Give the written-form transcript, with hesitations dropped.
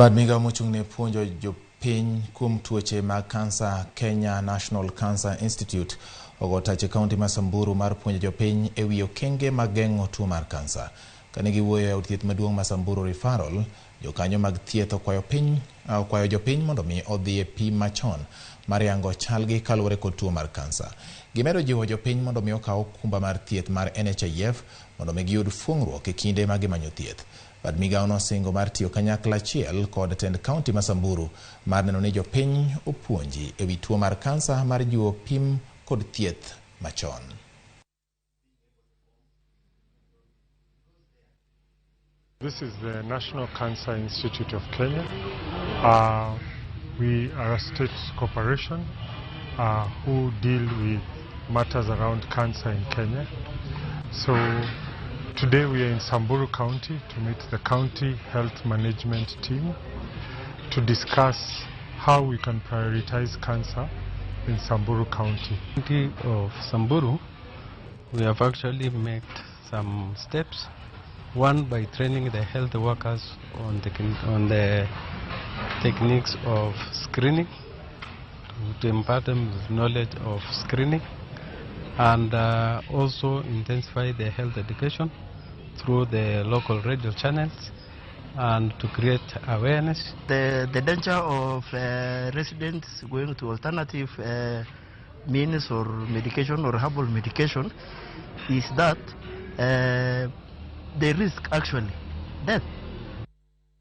Bad migao mochung' ne puonjo jopiny kuom tuoche mag kansa Kenya National Cancer Institute ogo tach e kaunti ma Samburu mar puonjo jopiny e wi okenge mag geng'o tuo mar kansa. Kane giwuoyo e od thieth maduong' ma Samburu Referral, jokanyo mag thieth okwayo piny okwayo jopiny mondo mi odhi e pim machon mar yango chalgi kaluwore kod tuo mar kansa. Gimedo jiwo jopiny mondo mi okaw okumba mar thieth mar NHIF mondo mi giyud fuong'ruok e kinde ma gimanyo thieth. Bad migao nosingo mar tiyo kanyakla achiel kod tend kaunti ma Samburu mar neno ni jopiny opuonji e wi tuo mar kansa mar jiwo pim kod thieth machon. This is the National Cancer Institute of Kenya. We are a state corporation who deal with matters around cancer in Kenya. So today we are in Samburu County to meet the County Health Management Team to discuss how we can prioritize cancer in Samburu County. County of Samburu, we have actually made some steps. One, by training the health workers on the techniques of screening, to impart them with knowledge of screening, and also intensify the health education through the local radio channels and to create awareness. The danger of residents going to alternative means or medication or herbal medication is that they risk actually death.